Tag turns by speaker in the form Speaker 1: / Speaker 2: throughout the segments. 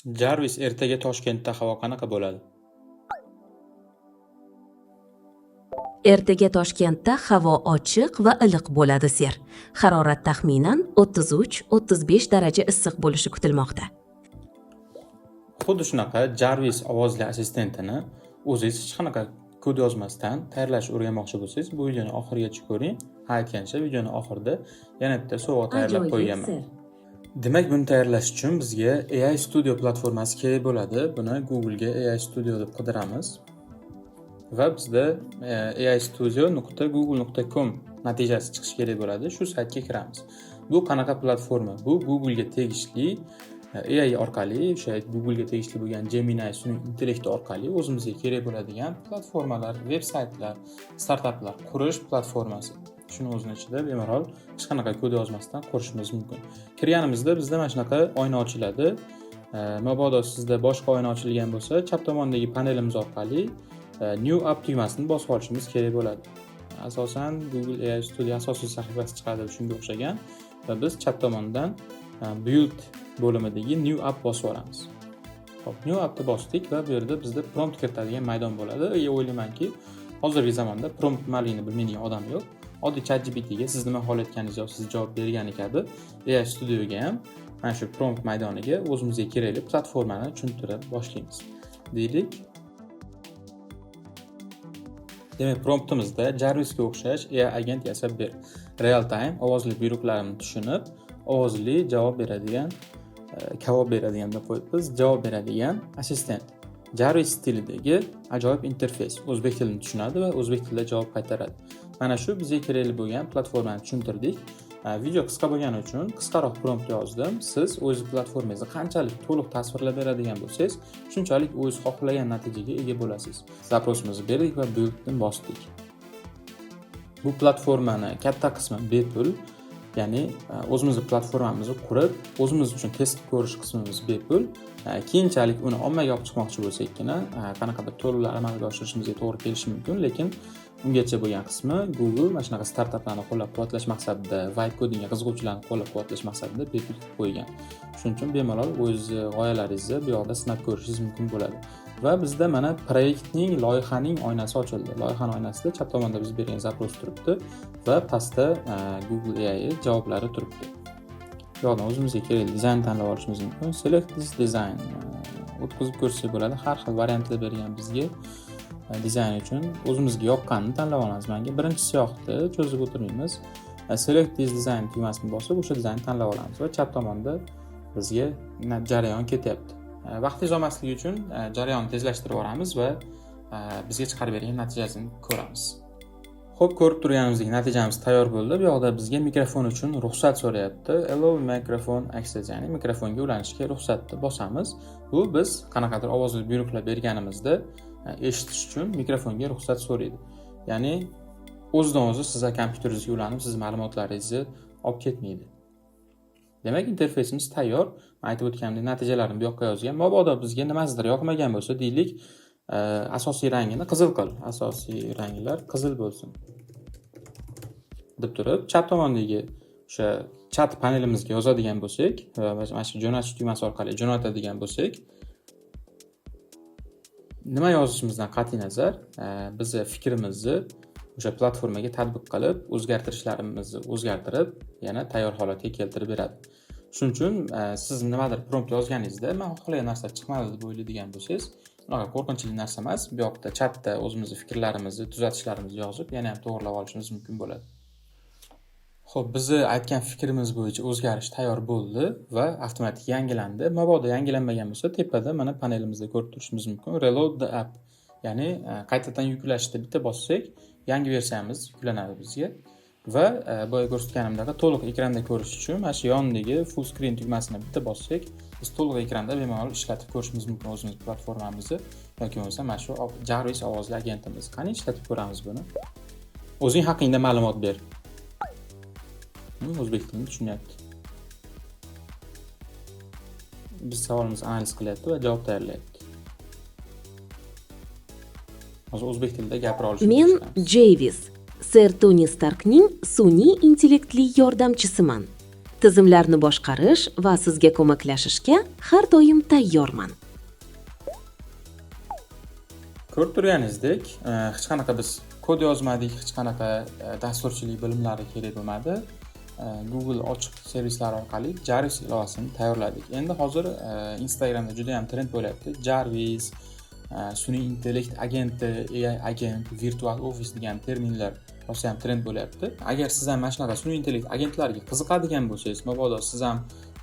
Speaker 1: Jarvis, ertaga Toshkentda havo qanaqa bo'ladi?
Speaker 2: Ertaga Toshkentda havo ochiq va iliq bo'ladi, ser. Harorat taxminan 33-35 daraja issiq bo'lishi kutilmoqda.
Speaker 1: Xuddi shunaqa Jarvis ovozli assistentini o'zingiz hech qanaqa kod yozmasdan tayyorlashni o'rganmoqchi bo'lsangiz, bu videoni oxirigacha ko'ring. Ha, aytgancha, videoni oxirida yana bitta sovg'a tayyorlab qo'yganman. Demak, buni tayyorlash uchun bizga AI Studio platformasi kerak bo'ladi. Buni Google'ga AI Studio deb qidiramiz. Va bizda aistudio.google.com natijasi chiqishi kerak bo'ladi. Shu saytga kiramiz. Bu qanaqa platforma? Bu Google'ga tegishli AI orqali, o'sha Google'ga tegishli bo'lgan Gemini sun'iy intellekti orqali o'zimizga kerak bo'ladigan platformalar, veb saytlar, startaplar qurish platformasi. Shuni o'zini ichida bemalol hech qanaqa kod yozmasdan qurishimiz mumkin. Kirganimizda bizda mana shunaqa oyna ochiladi. Mabodo sizda boshqa oyna ochilgan bo'lsa, chap tomondagi panelimiz orqali New App tugmasini bosib olishimiz kerak bo'ladi. Asosan Google AI Studio asosiy sahifasi chiqadi shunga o'xshagan va biz chap tomondan Build bo'limidagi New App bosib olamiz. Xo'p, New Appni bosdik va bu yerda bizda prompt kiritadigan maydon bo'ladi. O'ylaymanki, hozirgi zamonda prompt nimaligini bilmaydigan odam yo'q. Oddiy ChatGPTga siz nima xohlayotganingizni yozib, siz javob bergani kabi AI Studioga ham mana shu prompt maydoniga o'zimizga kerakli platformani tushuntirib boshlaymiz. Deylik. Demak, promptimizda Jarvisga o'xshash AI agent yasab ber. Real time ovozli buyruqlarimni tushunib, ovozli javob beradigan, kavob beradigan deb qo'yibmiz, javob beradigan assistent. Jarvis stilidagi ajoyib interfeys, o'zbek tilini tushunadi va o'zbek tilida javob qaytaradi. Mana shu bizga kerakli bo'lgan platformani tushuntirdik. Video qisqa bo'lgani uchun qisqaroq prompt yozdim. Siz o'z platformangizni qanchalik to'liq tasvirlab beradigan bo'lsangiz, shunchalik o'zingiz xohlagan natijaga ega bo'lasiz. Запрос imizni berdik va buildni bosdik. Bu platformani katta qismi bepul, ya'ni o'zimizni platformamizni qurib, o'zimiz uchun test qilib ko'rish qismimiz bepul. Keyinchalik uni ommaga olib chiqmoqchi bo'lsakgina, qanaqadir to'lovlar amalga oshirishimizga to'g'ri kelishi mumkin, lekin ungacha bo'lgan qismi Google mana shunaqa startaplarni qo'llab-quvvatlash maqsadida, vibe codingga qiziquvchilarni qo'llab-quvvatlash maqsadida bepul qilib qo'ygan. Shuning uchun bemalol o'z g'oyalaringizni bu yoqda sinab ko'rishingiz mumkin bo'ladi. Va bizda mana proyektning, loyihaning oynasi ochildi. Loyihani oynasida chap tomonda biz bergan запрос turibdi va pastda Google AI javoblari turibdi. Bu yoqdan o'zimizga kerakli dizayn tanlab olishimiz mumkin. Select this design o'tkazib ko'rsak bo'ladi. Har xil variantlar bergan bizga dizayn uchun o'zimizga yoqqanini tanlab olamiz. Menga birinchisi yoqdi, cho'zib o'tirmaymiz. Select this design tugmasini bosib, o'sha dizaynni tanlab olamiz va chap tomonda bizga jarayon ketyapti. Vaqtingiz olmasligi uchun jarayonni tezlashtirib yuboramiz va bizga chiqarib bergan natijasini ko'ramiz. Xo'p, ko'rib turganimizdek, natijamiz tayyor bo'ldi. Bu yoqda bizga mikrofon uchun ruxsat so'rayapti. Allow microphone access, ya'ni mikrofonga ulanishga ruxsatni bosamiz. Bu biz qanaqadir ovozli buyruqlar berganimizda eshitish uchun mikrofonga ruxsat so'raydi. Ya'ni o'zidan o'zi sizni kompyuteringizga ulanib, siz ma'lumotlaringizni olib ketmaydi. Demak, interfeysimiz tayyor. Men aytib o'tganimdek, natijalarini bu yoqqa yozgan. Mabodo bizga nimasidir yoqmagan bo'lsa, deylik, asosiy rangini qizil qil. Asosiy ranglar qizil bo'lsin deb turib, chap tomondagi o'sha chat panelimizga yozadigan bo'lsak va mana shu jo'natish tugmasi orqali jo'natadigan bo'lsak, nima yozishimizdan qat'iy nazar, bizni fikrimizni o'sha platformaga tatbiq qilib, o'zgartirishlarimizni o'zgartirib, yana tayyor holatga keltirib beradi. Shuning uchun siz nimadir prompt yozganingizda, man xohlagan narsa chiqmadi deb o'ylaydigan bo'lsangiz, unaqa qo'rqinchli narsa emas. Bu yoqda chatda o'zimizni fikrlarimizni, tuzatishlarimizni yozib, yana ham to'g'irlab olishimiz mumkin bo'ladi. Xo'p, bizni aytgan fikrimiz bo'yicha o'zgarish tayyor bo'ldi va avtomatik yangilandi. Mabodo yangilanmagan bo'lsa, tepada mana panelimizda ko'rib turishimiz mumkin. Reload the app, ya'ni qaytadan yuklashni bitta bossak, yangi versiyamiz yuklanadi bizga. Va boya ko'rsatganimdek, to'liq ekranda ko'rish uchun mana shu yonidagi full screen tugmasini bitta bossak, biz to'liq ekranda bemalol ishlatib ko'rishimiz mumkin o'zimiz platformamizni yoki bo'lmasa mana shu Jarvis ovozli agentimiz. Qani, ishlatib ko'ramiz buni. O'zing haqingda ma'lumot ber. O'zbek tilini tushunyapti. Biz savolimizni analiz qilyapti va javob tayyorlayapti. Hozir o'zbek tilida gapira olishini
Speaker 2: Men
Speaker 1: tekshiramiz.
Speaker 2: Jarvis, Ser Toni Starkning sun'iy intellektli yordamchisiman. Tizimlarni boshqarish va sizga ko'maklashishga har doim tayyorman.
Speaker 1: Ko'rib turganingizdek, hech qanaqa biz kod yozmadik, hech qanaqa dasturchilik bilimlari kerak bo'lmadi. Google ochiq servislari orqali Jarvis ilovasini tayyorladik. Endi hozir Instagramda juda ham trend bo'lyapti. Jarvis, sun'iy intellekt agenti, AI agent, virtual office degan terminlar rosa ham trend bo'lyapti. Agar siz ham mana shunaqa sun'iy intellekt agentlariga qiziqadigan bo'lsangiz, mabodo siz ham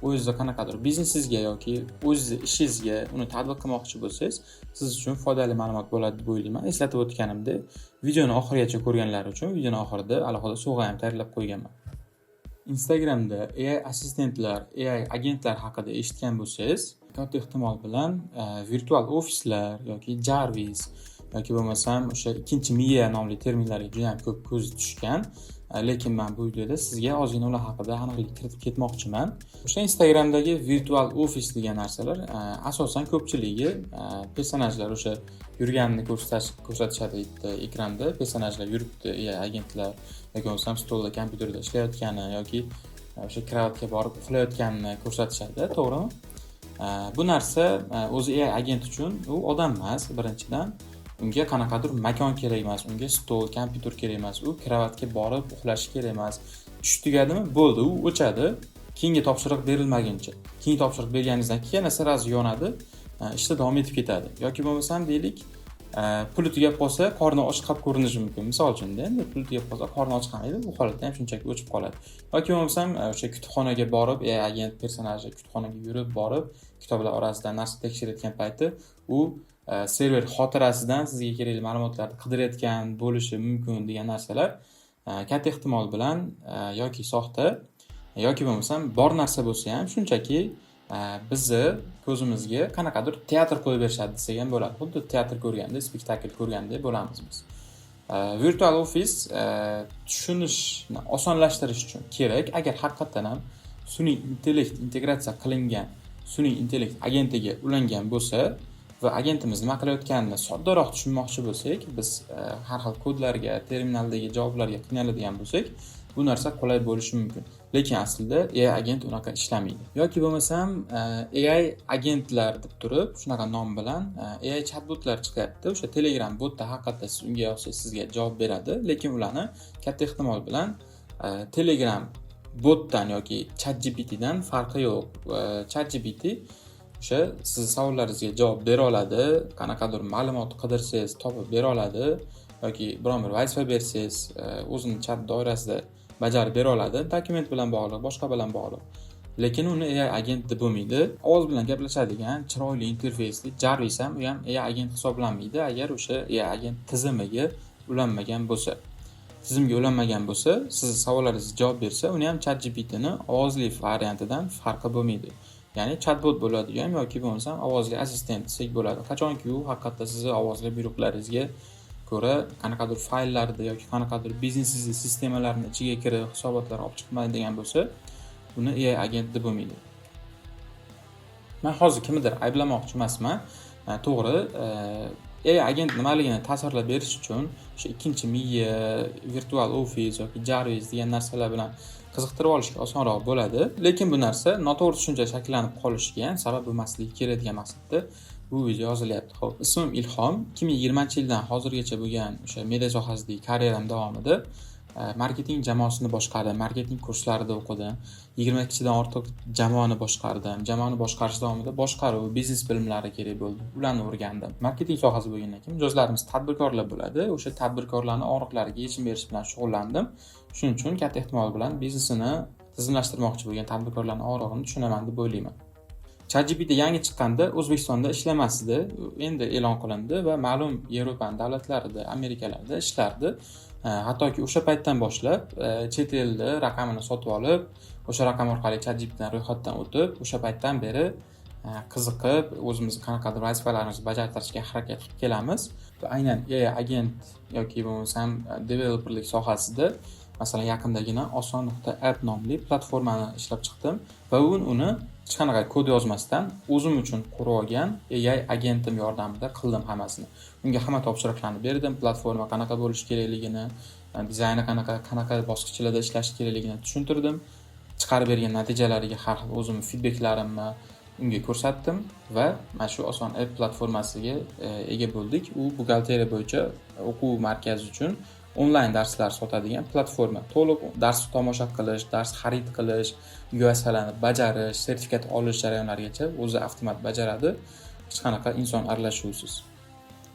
Speaker 1: o'zingizni qanaqadir biznesingizga yoki o'zizni ishingizga uni tatbiq qilmoqchi bo'lsangiz, siz uchun foydali ma'lumot bo'ladi deb o'ylayman. Eslatib o'tganimdek, videoni oxirigacha ko'rganlar uchun videoni oxirida alohida sovg'a ham tayyorlab qo'yganman. Instagramda AI assistentlar, AI agentlar haqida eshitgan bo'lsangiz, katta ehtimol bilan virtual ofislar yoki Jarvis yoki bo'lmasam o'sha ikkinchi miya nomli terminlarga juda ham ko'p ko'z tushgan. Lekin men bu videoda sizga ozgina ular haqida aniqlik kiritib ketmoqchiman. O'sha Instagramdagi virtual ofis degan narsalar asosan ko'pchiligi personajlar o'sha yurganini ko'rsatishadi bitta ekranda, personajlar yuribdi, AI agentlar yoki bo'lmasam stolda kompyuterda ishlayotgani yoki o'sha kravatga borib uxlayotganini ko'rsatishadi, to'g'rimi? Bu narsa o'zi AI agent uchun u odam emas, birinchidan. Unga qanaqadir makon kerak emas, unga stol, kompyuter kerak emas, u kravatga borib uxlashi kerak emas. Ish tugadimi, bo'ldi, u o'chadi. Keyingi topshiriq berilmaguncha. Keyingi topshiriq berganingizdan keyin yana сразу yonadi, ishda davom etib ketadi. Yoki bo'lmasam deylik, puli tugab qolsa, qorni och qolib ko'rinishi mumkin. Misol uchun, endi puli tugab qolsa, qorni och qolmaydi, bu holatda ham shunchaki o'chib qoladi. Yoki bo'lmasam o'sha kutubxonaga borib, AI agent personaji kutubxonaga yurib borib, kitoblar orasidan narsa tekshirayotgan payti u server xotirasidan sizga kerakli ma'lumotlarni qidirayotgan bo'lishi mumkin degan narsalar katta ehtimol bilan yoki soxta yoki bo'lmasam bor narsa bo'lsa ham shunchaki bizni ko'zimizga qanaqadir teatr qo'yib berishadi desak ham bo'ladi. Xuddi teatr ko'rganda, spektakl ko'rgandek bo'lamiz biz. Virtual office tushunishni osonlashtirish uchun kerak. Agar haqiqatdan ham sun'iy intellekt integratsiya qilingan sun'iy intellekt agentiga ulangan bo'lsa va agentimiz nima qilayotganini soddaroq tushunmoqchi bo'lsak, biz har xil kodlarga, terminaldagi javoblarga qiynaladigan bo'lsak, bu narsa qulay bo'lishi mumkin. Lekin aslida AI agent unaqa ishlamaydi. Yoki bo'lmasam AI agentlar deb turib, shunaqa nom bilan AI chatbotlar chiqyapti. O'sha Telegram botda haqiqatda siz unga yozsangiz sizga javob beradi, lekin ularni katta ehtimol bilan Telegram botdan yoki ChatGPTdan farqi yo'q. ChatGPT o'sha sizni savollaringizga javob bera oladi, qanaqadir ma'lumot qidirsangiz topib bera oladi yoki biron bir vazifa bersangiz o'zini chat doirasida bajarib bera oladi, dokument bilan bog'liq, boshqa bilan bog'liq. Lekin uni AI agent deb bo'lmaydi. Ovoz bilan gaplashadigan chiroyli interfeysli Jarvis ham, u ham AI agent hisoblanmaydi, agar o'sha AI agent tizimiga ulanmagan bo'lsa. Tizimga ulanmagan bo'lsa, sizni savollaringizga javob bersa, uni ham ChatGPTni ovozli variantidan farqi bo'lmaydi. Ya'ni chatbot bo'ladi ham yoki bo'lmasam ovozli assistent desak bo'ladi. Qachonki u haqiqatda sizni ovozli buyruqlaringizga ko'ra qanaqadir fayllarni yoki qanaqadir biznesingizni sistemalarini ichiga kirib hisobotlar olib chiqmaydigan bo'lsa, uni AI agent deb bo'lmaydi. Men hozir kimnidir ayblamoqchi emasman. To'g'ri, AI agent nimaligini tasvirlab berish uchun o'sha ikkinchi miya, virtual office yoki Jarvis degan narsalar bilan qiziqtirib olishga osonroq bo'ladi. Lekin bu narsa noto'g'ri tushuncha shakllanib qolishiga ham sabab bo'lmasligi kerak degan maqsadda bu video yozilyapti. Xo'p, ismim Ilhom. 2020-yildan hozirgacha bo'lgan o'sha media sohasidagi karyeram davomida marketing jamoasini boshqardim, marketing kurslarida o'qidim. 20 kishidan ortiq jamoani boshqardim. Jamoani boshqarish davomida boshqaruv, biznes bilimlari kerak bo'ldi. Ularni o'rgandim. Marketing sohasi bo'lgandan keyin mijozlarimiz tadbirkorlar bo'ladi. O'sha tadbirkorlarning og'riqlariga yechim berish bilan shug'ullandim. Shuning uchun katta ehtimol bilan biznesini tizimlashtirmoqchi bo'lgan tadbirkorlarning og'rig'ini tushunaman deb o'ylayman. ChatGPT yangi chiqqanda O'zbekistonda ishlamasdi. Endi e'lon qilindi va ma'lum Yevropa davlatlarida, Amerikalarda ishlardi. Hattoki o'sha paytdan boshlab chet elda raqamini sotib olib, o'sha raqam orqali ChatGPTdan ro'yxatdan o'tib, o'sha paytdan beri qiziqib, o'zimizni qanaqadir vazifalarimizni bajartirishga harakat qilib kelamiz. Va aynan AI agent yoki bo'lmasam developerlik sohasida, masalan, yaqindagina oson.app nomli platformani ishlab chiqdim va uni hech qanaqa kod yozmasdan o'zim uchun qurib olgan AI agentim yordamida qildim hammasini. Unga hamma topshiriqlarni berdim, platforma qanaqa bo'lishi kerakligini, dizayni qanaqa, qanaqa bosqichlarda ishlashi kerakligini tushuntirdim. Chiqarib bergan natijalariga har xil o'zimni feedbacklarimni unga ko'rsatdim va mana shu Oson App platformasiga ega bo'ldik. U buxgalteriya bo'yicha o'quv markazi uchun onlayn darslar sotadigan platforma. To'liq dars tomosha qilish, dars xarid qilish, uyga vazifalarni bajarish, sertifikat olish jarayonlarigacha o'zi avtomat bajaradi, hech qanaqa inson aralashuvisiz.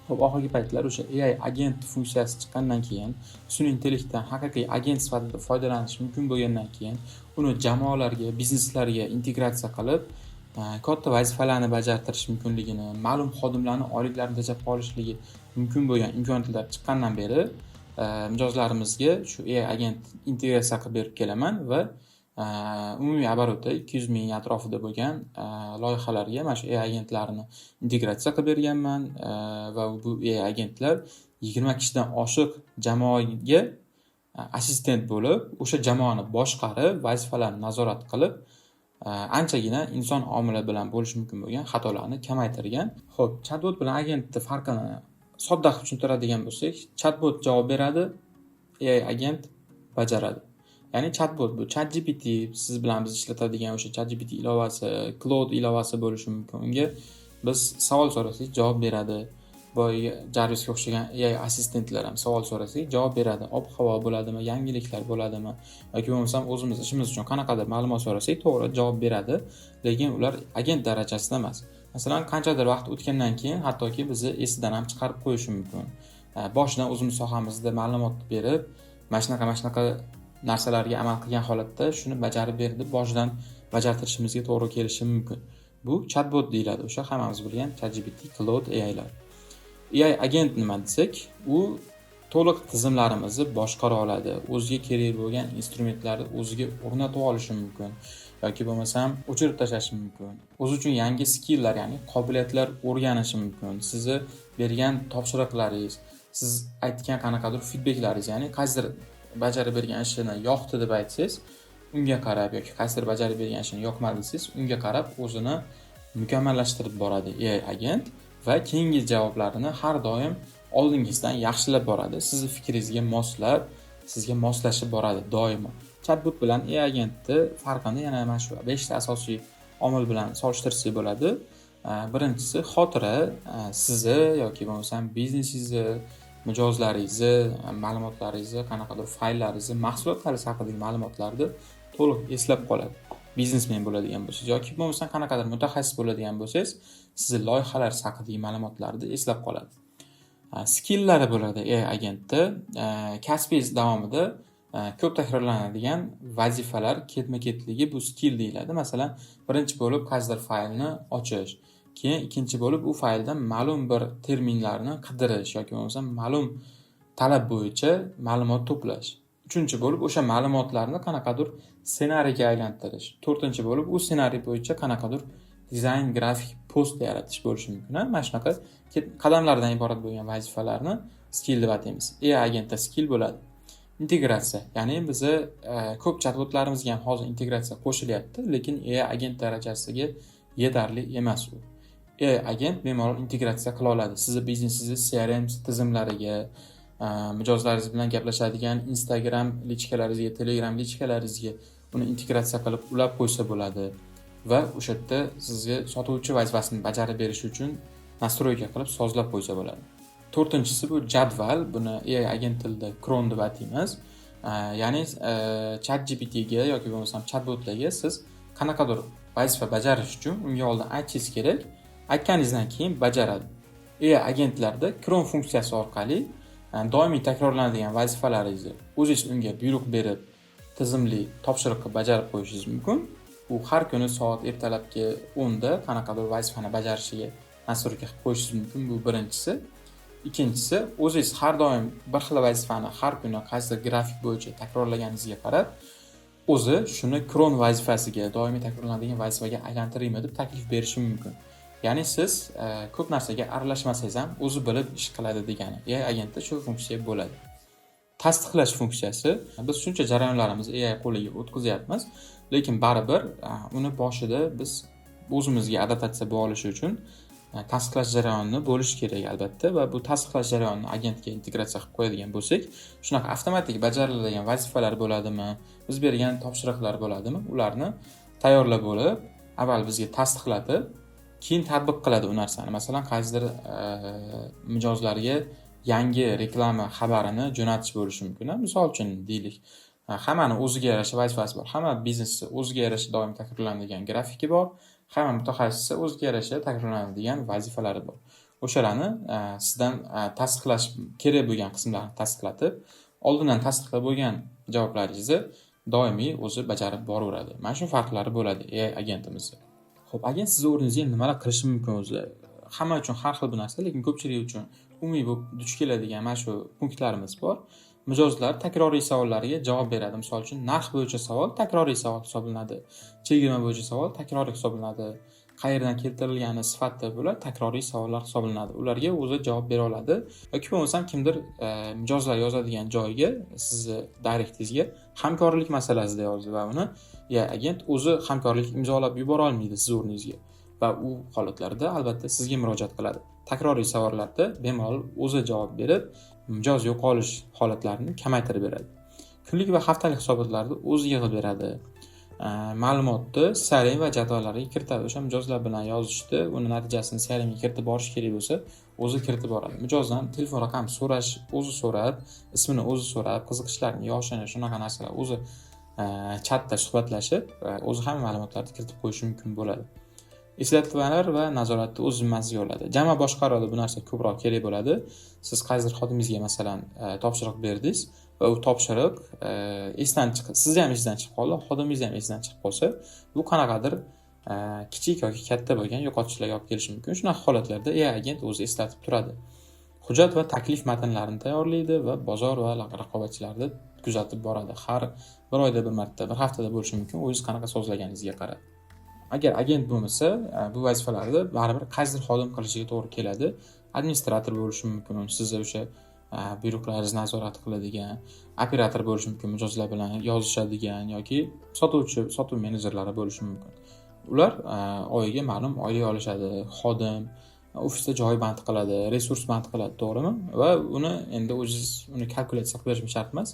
Speaker 1: Ho'p, oxirgi paytlar o'sha AI agent funksiyasi chiqqandan keyin, sun'iy intellektdan haqiqiy agent sifatida foydalanish mumkin bo'lgandan keyin, uni jamoalarga, bizneslarga integratsiya qilib, katta vazifalarni bajartirish mumkinligini, ma'lum xodimlarni oyliklarini tejab qolishligi mumkin bo'lgan imkoniyatlar chiqqandan beri mijozlarimizga shu AI agent integratsiya qilib berib kelaman va umumiy оборот i 200 000 atrofida bo'lgan loyihalarga mana shu AI agentlarni integratsiya qilib berganman va bu AI agentlar 20 kishidan oshiq jamoaga assistent bo'lib, o'sha jamoani boshqarib, vazifalarni nazorat qilib, anchagina inson omili bilan bo'lishi mumkin bo'lgan xatolarni kamaytirgan. Ho'p, chatbot bilan agentni farqini sodda qilib tushuntiradigan bo'lsak, chatbot javob beradi, AI agent bajaradi. Ya'ni chatbot bu ChatGPT, siz bilan biz ishlatadigan o'sha ChatGPT ilovasi, Claude ilovasi bo'lishi mumkin. Unga biz savol so'rasak, javob beradi. Boyagi Jarvisga o'xshagan AI assistentlar ham savol so'rasak, javob beradi. Ob-havo bo'ladimi, yangiliklar bo'ladimi yoki bo'lmasam o'zimiz ishimiz uchun qanaqadir ma'lumot so'rasak, to'g'ri javob beradi, lekin ular agent darajasida emas. Masalan, qanchadir vaqt o'tgandan keyin hattoki bizni esidan ham chiqarib qo'yishi mumkin. Boshidan o'zimiz sohamizda ma'lumot berib, mana shunaqa, mana shunaqa narsalarga amal qilgan holatda shuni bajarib ber deb boshidan bajartirishimizga to'g'ri kelishi mumkin. Bu chatbot deyiladi, o'sha hammamiz bilgan ChatGPT, Claude AIlar. AI agent nima desak, u to'liq tizimlarimizni boshqara oladi, o'ziga kerak bo'lgan instrumentlarni o'ziga o'rnatib olishi mumkin yoki bo'lmasam o'chirib tashlashi mumkin, o'zi uchun yangi skilllar, ya'ni qobiliyatlar o'rganishi mumkin. Sizni bergan topshiriqlaringiz, siz aytgan qanaqadir feedbacklaringiz, ya'ni qaysidir bajarib bergan ishini yoqdi deb aytsangiz, unga qarab yoki qaysidir bajarib bergan ishini yoqmadi desangiz, unga qarab o'zini mukammallashtirib boradi AI agent va keyingi javoblarini har doim oldingisidan yaxshilab boradi, sizni fikringizga moslab, sizga moslashib boradi doimo. Chatbot bilan AI agentni farqini yana mana shu beshta asosiy omil bilan solishtirsak bo'ladi. Birinchisi xotira. Sizni yoki bo'lmasam biznesingizni, mijozlaringizni ma'lumotlaringizni, qanaqadir fayllaringizni, mahsulotlaringiz haqidagi ma'lumotlarni to'liq eslab qoladi, biznesmen bo'ladigan bo'lsangiz yoki bo'lmasam qanaqadir mutaxassis bo'ladigan bo'lsangiz, sizni loyihalaringiz haqidagi ma'lumotlarni eslab qoladi. Skillari bo'ladi AI agentda. Kasbingiz davomida ko'p takrorlanadigan vazifalar ketma ketligi bu skill deyiladi. Masalan, birinchi bo'lib qaysidir faylni ochish, keyin ikkinchi bo'lib u fayldan ma'lum bir terminlarni qidirish yoki bo'lmasam ma'lum talab bo'yicha ma'lumot to'plash, uchinchi bo'lib o'sha ma'lumotlarni qanaqadir ssenariyga aylantirish, to'rtinchi bo'lib u ssenariy bo'yicha qanaqadir dizayn, grafik, post yaratish bo'lishi mumkin. Mana shunaqa qadamlardan iborat bo'lgan vazifalarni skill deb ataymiz. AI agentda skill bo'ladi. Integratsiya, ya'ni bizni ko'p chatbotlarimizga ham hozir integratsiya qo'shilyapti, lekin AI agent darajasiga yetarli emas. U AI agent bemalol integratsiya qila oladi sizni biznesingizni CRM tizimlariga, mijozlaringiz bilan gaplashadigan Instagram личка laringizga, Telegram личка laringizga uni integratsiya qilib ulab qo'ysa bo'ladi va o'sha yerda sizga sotuvchi vazifasini bajarib berishi uchun настройка qilib, sozlab qo'ysa bo'ladi. To'rtinchisi bu jadval. Buni AI agent tilida cron deb ataymiz. Ya'ni ChatGPTga yoki bo'lmasam chatbotlarga siz qanaqadir vazifa bajarish uchun unga oldin aytishingiz kerak, aytganingizdan keyin bajaradi. AI agentlarda cron funksiyasi orqali doimiy takrorlanadigan vazifalaringizni o'zingiz unga buyruq berib, tizimli topshiriq qilib bajarib qo'yishingiz mumkin. U har kuni soat ertalabki 10da qanaqadir vazifani bajarishiga настройка qilib qo'yishingiz mumkin. Bu birinchisi. Ikkinchisi, o'zingiz har doim bir xil vazifani har kuni qaysidir grafik bo'yicha takrorlaganingizga qarab, o'zi shuni cron vazifasiga, doimiy takrorlanadigan vazifaga aylantiraymi deb taklif berishi mumkin. Ya'ni siz ko'p narsaga aralashmasangiz ham, o'zi bilib ish qiladi degani. AI agentda shu funksiya bo'ladi. Tasdiqlash funksiyasi. Biz shuncha jarayonlarimizni AI qo'liga o'tkazyapmiz, lekin baribir uni boshida biz o'zimizga adaptatsiya bo'la olishi uchun Tasdiqlash jarayonini bo'lishi kerak albatta va bu tasdiqlash jarayonini agentga integratsiya qilib qo'yadigan bo'lsak, shunaqa avtomatik bajariladigan vazifalar bo'ladimi, biz bergan topshiriqlar bo'ladimi, ularni tayyorlab bo'lib, avval bizga tasdiqlatib, keyin tatbiq qiladi u narsani. Masalan, qaysidir mijozlarga yangi reklama xabarini jo'natish bo'lishi mumkin. Misol uchun deylik, hammani o'ziga yarasha vazifasi bor. Hamma biznesni o'ziga yarasha doim takrorlanadigan grafiki bor. Hamma mutaxassisni o'ziga yarasha takrorlanadigan vazifalari bor. O'shalarni sizdan tasdiqlash kerak bo'lgan qismlarini tasdiqlatib, oldindan tasdiqlab bo'lgan javoblaringizni doimiy o'zi bajarib boraveradi. Mana shu farqlari bo'ladi AI agentimizda. Xo'p, agent sizni o'rningizga nimalar qilishi mumkin o'zi? Hamma uchun har xil bu narsa, lekin ko'pchilik uchun umumiy bo'lib duch keladigan mana shu punktlarimiz bor. Mijozlar takroriy savollariga javob beradi. Misol uchun, narx bo'yicha savol takroriy savol hisoblanadi. Chegirma bo'yicha savol takroriy hisoblanadi. Qayerdan keltirilgani, sifati, bular takroriy savollar hisoblanadi. Ularga o'zi javob bera oladi. Yoki bo'lmasam kimdir mijozlar yozadigan joyga, sizni directingizga hamkorlik masalasida yozdi va uni ya agent o'zi hamkorlik imzolab yubora olmaydi siz o'rningizga va u holatlarda albatta sizga murojaat qiladi. Takroriy savollarda bemalol o'zi javob berib, mijoz yo'qolish holatlarini kamaytirib beradi. Kunlik va haftalik hisobotlarni o'zi yig'ib beradi. Ma'lumotni CRM va jadvallarga kiritadi. O'sha mijozlar bilan yozishdi, uni natijasini CRMga kiritib borish kerak bo'lsa, o'zi kiritib boradi. Mijozdan telefon raqami so'rash, o'zi so'rab, ismini o'zi so'rab, qiziqishlarini, yoshini, shunaqa narsalar o'zi chatda suhbatlashib, o'zi hamma ma'lumotlarni kiritib qo'yishi mumkin bo'ladi. Eslatmalar va nazoratni o'z zimmasiga oladi. Jamoa boshqaruvida bu narsa ko'proq kerak bo'ladi. Siz qaysidir xodimingizga, masalan, topshiriq berdingiz va u topshiriq esdan chiqib, sizni ham esdan chiqib qoldi, xodimingiz ham esdan chiqib qolsa, bu qanaqadir kichik yoki katta bo'lgan yo'qotishlarga olib kelishi mumkin. Shunaqa holatlarda AI agent o'zi eslatib turadi. Hujjat va taklif matnlarini tayyorlaydi va bozor va raqobatchilarni kuzatib boradi. Har bir oyda bir marta, bir haftada bo'lishi mumkin, o'zingiz qanaqa sozlaganingizga qarab. Agar agent bo'lmasa, bu vazifalarni baribir qaysidir xodim qilishiga to'g'ri keladi. Administrator bo'lishi mumkin, sizni o'sha buyruqlaringizni nazorat qiladigan, operator bo'lishi mumkin, mijozlar bilan yozishadigan yoki sotuvchi, sotuv menejerlari bo'lishi mumkin. Ular oyiga ma'lum oylik olishadi, xodim ofisda joy band qiladi, resurs band qiladi, to'g'rimi? Va uni endi o'zingiz uni kalkulyatsiya qilib berishim shart emas.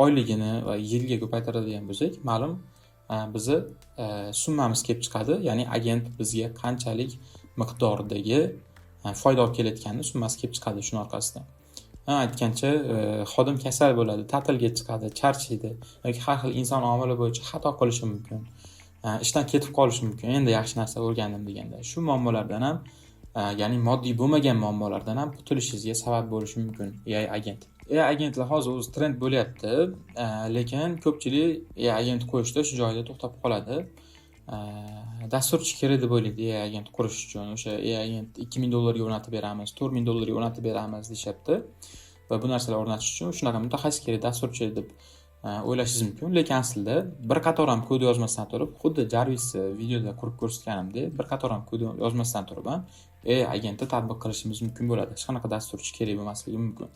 Speaker 1: Oyligini va yilga ko'paytiradigan bo'lsak, ma'lum bizni summamiz kelib chiqadi. Ya'ni agent bizga qanchalik miqdordagi foyda olib kelayotganini summasi kelib chiqadi shuni orqasidan. Ha, aytgancha, xodim kasal bo'ladi, ta'tilga chiqadi, charchaydi yoki har xil inson omili bo'yicha xato qilishi mumkin. Ishdan ketib qolishi mumkin. Endi yaxshi narsa o'rgandim deganda. Shu muammolardan ham, ya'ni moddiy bo'lmagan muammolardan ham qutulishingizga sabab bo'lishi mumkin AI agent. AI agentlar hozir o'zi trend bo'lyapti, lekin ko'pchilik AI agent qo'yishda shu joyda to'xtab qoladi. Dasturchi kerak deb o'ylaydi AI agent qurish uchun. O'sha AI agent 2000 dollarga o'rnatib beramiz, 4000 dollarga o'rnatib beramiz deyishyapti. Va bu narsalarni o'rnatish uchun shunaqa mutaxassis kerak, dasturchi deb o'ylashingiz mumkin. Lekin aslida bir qator ham kod yozmasdan turib, xuddi Jarvis videoda qurib ko'rsatganimdek, bir qator ham kod yozmasdan turib ham AI agentni tatbiq qilishimiz mumkin bo'ladi. Hech qanaqa dasturchi kerak bo'lmasligi mumkin.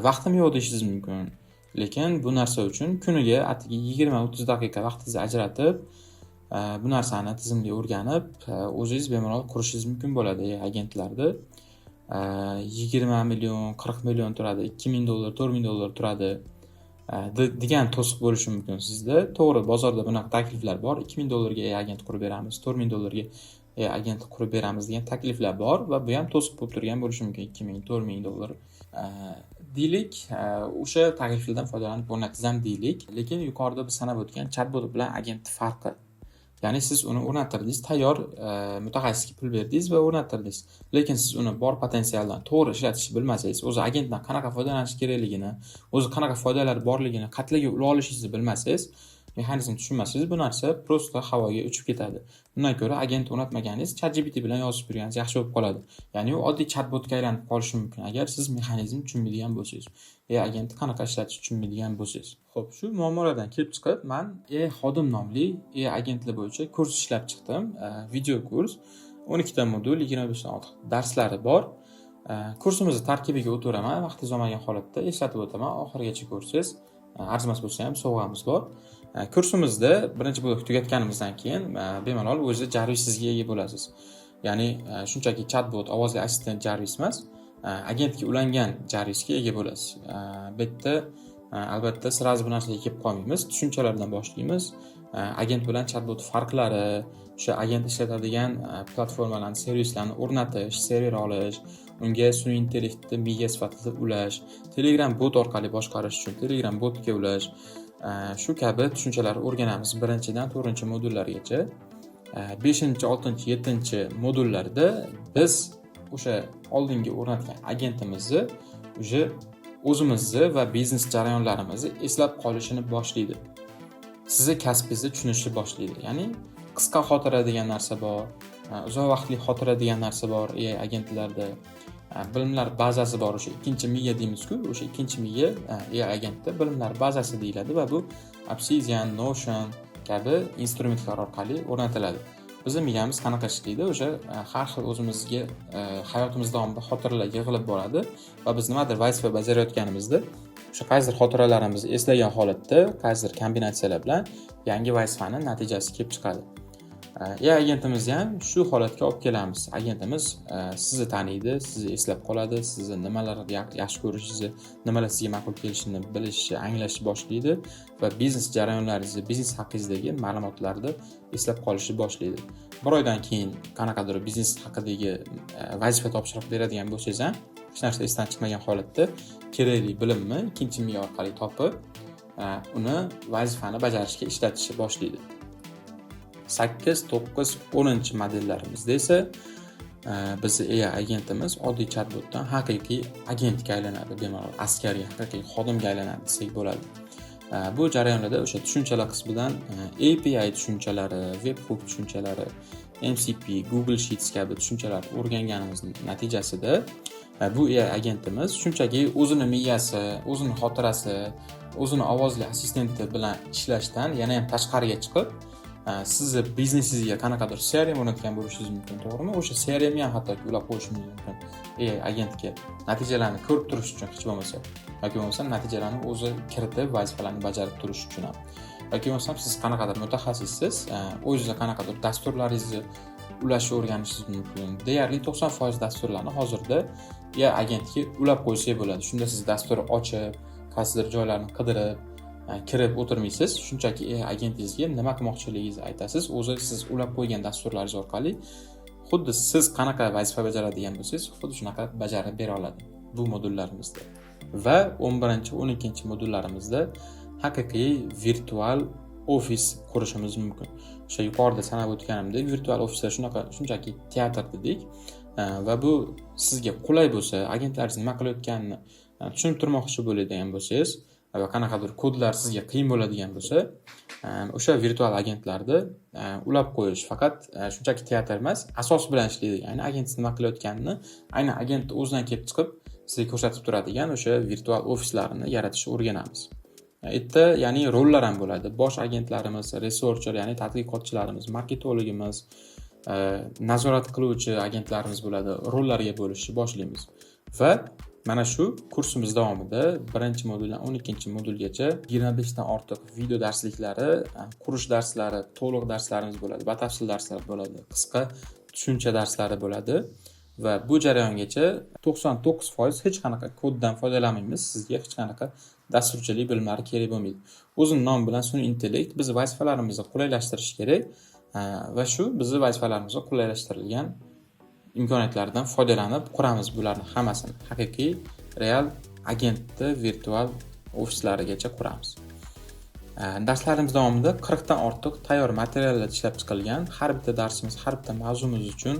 Speaker 1: Vaqtim yo'q deyishingiz mumkin. Lekin bu narsa uchun kuniga atigi 20-30 daqiqa vaqtingizni ajratib, bu narsani tizimli o'rganib, o'zingiz bemalol qurishingiz mumkin bo'ladi AI agentlarni. 20 million, 40 million turadi, 2000 dollar, 4000 dollar turadi degan to'siq bo'lishi mumkin sizda. To'g'ri, bozorda bunaqa takliflar bor. 2000 dollarga AI agent qurib beramiz, 4000 dollarga AI agent qurib beramiz degan takliflar bor va bu ham to'siq bo'lib turgan bo'lishi mumkin 2000, 4000 dollar. Deylik, o'sha takliflardan foydalanib o'rnatsangiz ham deylik, lekin yuqorida biz sanab o'tgan chatbot bilan agentni farqi. Ya'ni siz uni o'rnattirdingiz, tayyor mutaxassisga pul berdingiz va o'rnattirdingiz. Lekin siz uni bor potensialdan to'g'ri ishlatishni bilmasangiz, o'zi agentdan qanaqa foydalanish kerakligini, o'zi qanaqa foydalari borligini, qatlarga ula olishingizni bilmasangiz, mexanizmni tushunmasangiz, bu narsa просто havoga uchib ketadi. Undan ko'ra agent o'rnatmaganingiz, ChatGPT bilan yozishib yurganingiz yaxshi bo'lib qoladi. Ya'ni u oddiy chatbotga aylanib qolishi mumkin agar siz mexanizmni tushunmaydigan bo'lsangiz, AI agentni qanaqa ishlatishni tushunmaydigan bo'lsangiz. Xo'p, shu muammolardan kelib chiqib, man AI xodim nomli AI agentlar bo'yicha kurs ishlab chiqdim. Video kurs, 12 ta modul, 25 dan ortiq darslari bor. Kursimizni tarkibiga o'taveraman. Vaqtingiz olmagan holatda eslatib o'taman. Oxirigacha ko'rsangiz, arzimas bo'lsa ham sovg'amiz bor. Kursimizda birinchi blok tugatganimizdan keyin bemalol o'zi Jarvis sizga ega bo'lasiz. Ya'ni shunchaki chatbot, ovozli assistent Jarvis emas, agentga ulangan Jarvisga ega bo'lasiz. Bu yerda albatta сразу bu narsaga kelib qolmaymiz, tushunchalardan boshlaymiz. Agent bilan chatbot farqlari, o'sha agent ishlatadigan platformalarni, servislarni o'rnatish, server olish, unga sun'iy intellektni miya sifatida ulash, Telegram bot orqali boshqarish uchun Telegram botga ulash, shu kabi tushunchalarni o'rganamiz birinchidan to'rtinchi modullargacha. Beshinchi, oltinchi, yettinchi modullarda biz o'sha oldingi o'rnatgan agentimizni уже o'zimizni va biznes jarayonlarimizni eslab qolishini boshlaydi, sizni kasbingizni tushunishni boshlaydi. Ya'ni qisqa xotira degan narsa bor, uzoq vaqtli xotira degan narsa bor AI agentlarda, bilimlar bazasi bor, o'sha ikkinchi miya deymizku, o'sha ikkinchi miya AI agentda bilimlar bazasi deyiladi va bu Obsidian, Notion kabi instrumentlar orqali o'rnatiladi. Bizni miyamiz qanaqa ishlaydi? O'sha har xil o'zimizga hayotimiz davomida xotiralar yig'ilib boradi va biz nimadir vazifa bajarayotganimizda o'sha qaysidir xotiralarimizni eslagan holatda, qaysidir kombinatsiyalar bilan yangi vazifani natijasi kelib chiqadi. AI agentimizni ham shu holatga olib kelamiz. Agentimiz sizni taniydi, sizni eslab qoladi, sizni nimalar yaxshi ko'rishingizni, nimalar sizga ma'qul kelishini bilishni, anglashni boshlaydi va biznes jarayonlaringizni, biznes haqingizdagi ma'lumotlarni eslab qolishni boshlaydi. Bir oydan keyin qanaqadir biznes haqidagi vazifa, topshiriq beradigan bo'lsangiz ham, hech narsa esdan chiqmagan holatda kerakli bilimni ikkinchi miya orqali topib, uni vazifani bajarishga ishlatishni boshlaydi. 8, 9, 10 modellarimizda esa bizni AI agentimiz oddiy chatbotdan haqiqiy agentga aylanadi, bemalol askarga, haqiqiy xodimga aylanadi desak bo'ladi. Bu jarayonlarda o'sha tushunchalar qismidan API tushunchalari, webhook tushunchalari, MCP, Google Sheets kabi tushunchalarni o'rganganimiz natijasida bu AI agentimiz shunchaki o'zini miyasi, o'zini xotirasi, o'zini ovozli assistenti bilan ishlashdan yana ham tashqariga chiqib, sizni biznesingizga qanaqadir CRM o'rnatgan bo'lishingiz mumkin, to'g'rimi? O'sha CRMni ham hattoki ulab qo'yishingiz mumkin AI agentga, natijalarni ko'rib turish uchun hech bo'lmasa, yoki bo'lmasam natijalarni o'zi kiritib, vazifalarni bajarib turish uchun ham, yoki bo'lmasam siz qanaqadir mutaxassissiz, o'zingizga qanaqadir dasturlaringizni ulashni o'rganishingiz mumkin. Deyarli 90% dasturlarni hozirda AI agentga ulab qo'ysak bo'ladi. Shunda siz dastur ochib, qaysidir joylarni qidirib, kirib o'tirmaysiz. Shunchaki AI agentingizga nima qilmoqchiligingizni aytasiz, o'zi siz ulab qo'ygan dasturlaringiz orqali xuddi siz qanaqa vazifa bajaradigan bo'lsangiz, xuddi shunaqa bajarib bera oladi bu modullarimizda. Va 11, 12 modullarimizda haqiqiy virtual ofis qurishimiz mumkin. O'sha yuqorida sanab o'tganimdek, virtual ofislar shunaqa, shunchaki teatr dedik va bu sizga qulay bo'lsa, agentlaringiz nima qilayotganini tushunib turmoqchi bo'ladigan bo'lsangiz va qanaqadir kodlar sizga qiyin bo'ladigan bo'lsa, o'sha virtual agentlarni ulab qo'yish faqat shunchaki teatr emas, asos bilan ishlaydi. Ya'ni agent nima qilayotganini aynan agentni o'zidan kelib chiqib sizga ko'rsatib turadigan o'sha virtual ofislarni yaratishni o'rganamiz. Yerda ya'ni rollar ham bo'ladi: bosh agentlarimiz, researcher, ya'ni tadqiqotchilarimiz, marketologimiz, nazorat qiluvchi agentlarimiz bo'ladi. Rollarga bo'lishni boshlaymiz va mana shu kursimiz davomida birinchi moduldan 12 modulgacha 25 dan ortiq video darsliklari, qurish darslari, to'liq darslarimiz bo'ladi, batafsil darslar bo'ladi, qisqa tushuncha darslari bo'ladi va bu jarayongacha 99% hech qanaqa koddan foydalanmaymiz. Sizga hech qanaqa dasturchilik bilimlari kerak bo'lmaydi. O'zini nomi bilan sun'iy intellekt bizni vazifalarimizni qulaylashtirishi kerak va shu bizni vazifalarimizni qulaylashtirilgan imkoniyatlardan foydalanib quramiz bularni hammasini. Haqiqiy real agentni virtual ofislarigacha quramiz. Darslarimiz davomida 40 dan ortiq tayyor materiallar ishlab chiqilgan. Har bitta darsimiz, har bitta mavzumiz uchun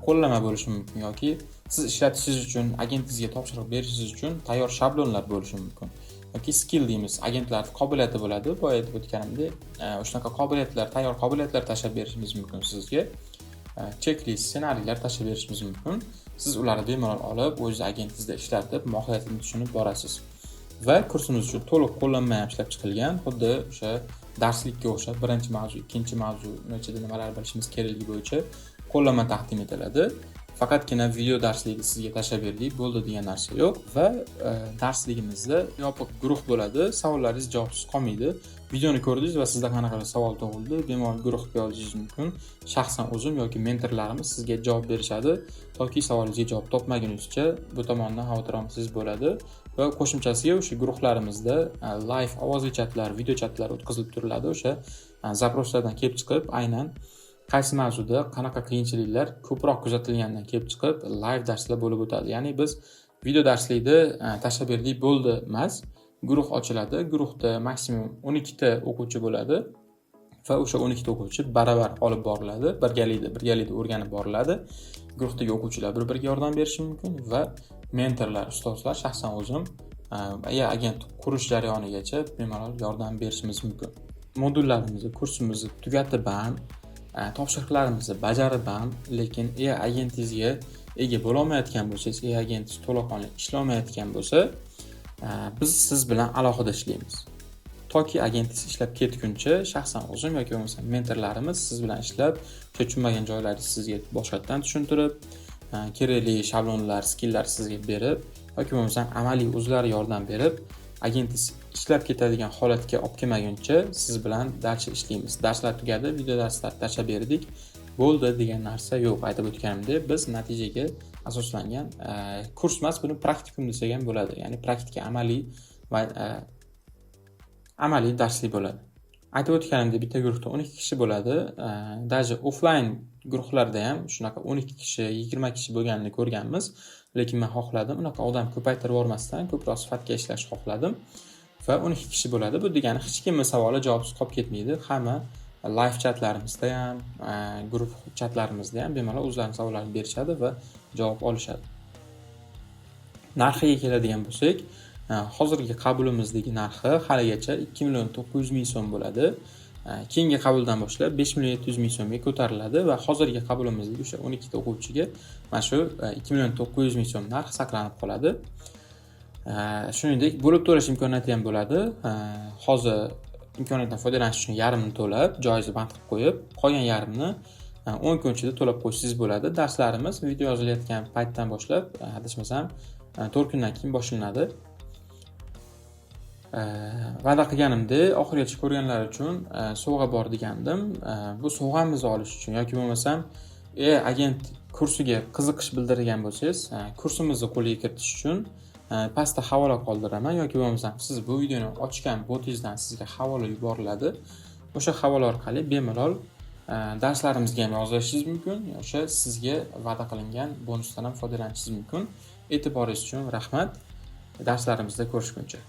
Speaker 1: qo'llanma bo'lishi mumkin yoki siz ishlatishingiz uchun, agentingizga topshiriq berishingiz uchun tayyor shablonlar bo'lishi mumkin yoki skill deymiz, agentlarni qobiliyati bo'ladi. Boya aytib o'tganimdek, shunaqa qobiliyatlar, tayyor qobiliyatlar tashlab berishimiz mumkin sizga, checklist, ssenariylar tashlab berishimiz mumkin. Siz ularni bemalol olib, o'zingiz agentingizda ishlatib, mohiyatini tushunib borasiz. Va kursimiz uchun to'liq qo'llanma ham ishlab chiqilgan, xuddi o'sha darslikka o'xshab birinchi mavzu, ikkinchi mavzu, uni ichida nimalar bilishimiz kerakligi bo'yicha qo'llanma taqdim etiladi. Faqatgina video darslikni sizga tashlab berdik, bo'ldi degan narsa yo'q va darsligimizda yopiq guruh bo'ladi. Savollaringiz javobsiz qolmaydi. Videoni ko'rdingiz va sizda qanaqadir savol tug'ildi, bemalol guruhga yozishingiz mumkin. Shaxsan o'zim yoki mentorlarimiz sizga javob berishadi, toki savolingizga javob topmaguningizcha bu tomondan xavotir olmasangiz bo'ladi. Va qo'shimchasiga o'sha guruhlarimizda live ovozli chatlar, video chatlar o'tkazilib turiladi. O'sha запрос lardan kelib chiqib, aynan qaysi mavzuda qanaqa qiyinchiliklar ko'proq kuzatilganidan kelib chiqib live darslar bo'lib o'tadi. Ya'ni biz video darslikni tashlab berdik, bo'ldi emas. Guruh ochiladi. Guruhda maksimum 12 ta o'quvchi bo'ladi va o'sha 12 ta o'quvchi baravar olib boriladi, birgalikda o'rganib boriladi. Guruhdagi o'quvchilar bir-biriga yordam berishi mumkin va mentorlar, ustozlar, shaxsan o'zim AI agent qurish jarayonigacha bemalol yordam berishimiz mumkin. Modullarimizni, kursimizni tugatib ham, topshiriqlarimizni bajarib ham, lekin AI agentingizga ega bo'lolmayotgan bo'lsangiz, AI agentingiz to'laqonli ishlamayotgan bo'lsa, biz siz bilan alohida ishlaymiz. Toki agentingiz ishlab ketguncha shaxsan o'zim yoki bo'lmasa mentorlarimiz siz bilan ishlab, o'sha tushunmagan joylaringizni sizga boshqatdan tushuntirib, kerakli shablonlar, skilllar sizga berib yoki bo'lmasa amaliy o'zlari yordam berib, agentingiz ishlab ketadigan holatga olib kelmaguncha siz bilan дальше ishlaymiz. Darslar tugadi, video darslar tashlab berdik, bo'ldi degan narsa yo'q. Aytib o'tganimdek, biz natijaga asoslangan kurs emas, buni praktikum desak ham bo'ladi. Ya'ni praktika, amaliy va amaliy darslik bo'ladi. Aytib o'tganimdek, bitta guruhda 12 kishi bo'ladi. Даже offline guruhlarda ham shunaqa 12 kishi, 20 kishi bo'lganini ko'rganmiz. Lekin men xohladim, unaqa odam ko'paytirib yubormasdan ko'proq sifatga ishlashni xohladim. Va 12 kishi bo'ladi. Bu degani hech kimni savoli javobsiz qolib ketmaydi. Hamma live chatlarimizda ham, guruh chatlarimizda ham bemalol o'zlarining savollarini berishadi va javob olishadi. Narxiga keladigan bo'lsak, hozirgi qabulimizdagi narxi haligacha 2 900 000 so'm bo'ladi. Keyingi qabuldan boshlab 5 700 000 so'mga ko'tariladi va hozirgi qabulimizdagi o'sha 12 ta o'quvchiga mana shu 2 900 000 so'm narx saqlanib qoladi. Shuningdek, bo'lib to'lash imkoniyati ham bo'ladi. Hozir imkoniyatdan foydalanish uchun yarmini to'lab, joyingizni band qilib qo'yib, qolgan yarmini 10 kun ichida to'lab qo'ysangiz bo'ladi. Darslarimiz video yozilayotgan paytdan boshlab, adashmasam, 4 kundan keyin boshlanadi. Va'da qilganimdek, oxirigacha ko'rganlar uchun sovg'a bor degandim. Bu sovg'amizni olish uchun yoki bo'lmasam AI agent kursiga qiziqish bildirgan bo'lsangiz, kursimizni qo'lga kiritish uchun pastda havola qoldiraman yoki bo'lmasam siz bu videoni ochgan botingizdan sizga havola yuboriladi. O'sha havola orqali bemalol darslarimizga ham yozilishingiz mumkin, o'sha sizga va'da qilingan bonusdan ham foydalanishingiz mumkin. E'tiboringiz uchun rahmat. Darslarimizda ko'rishguncha.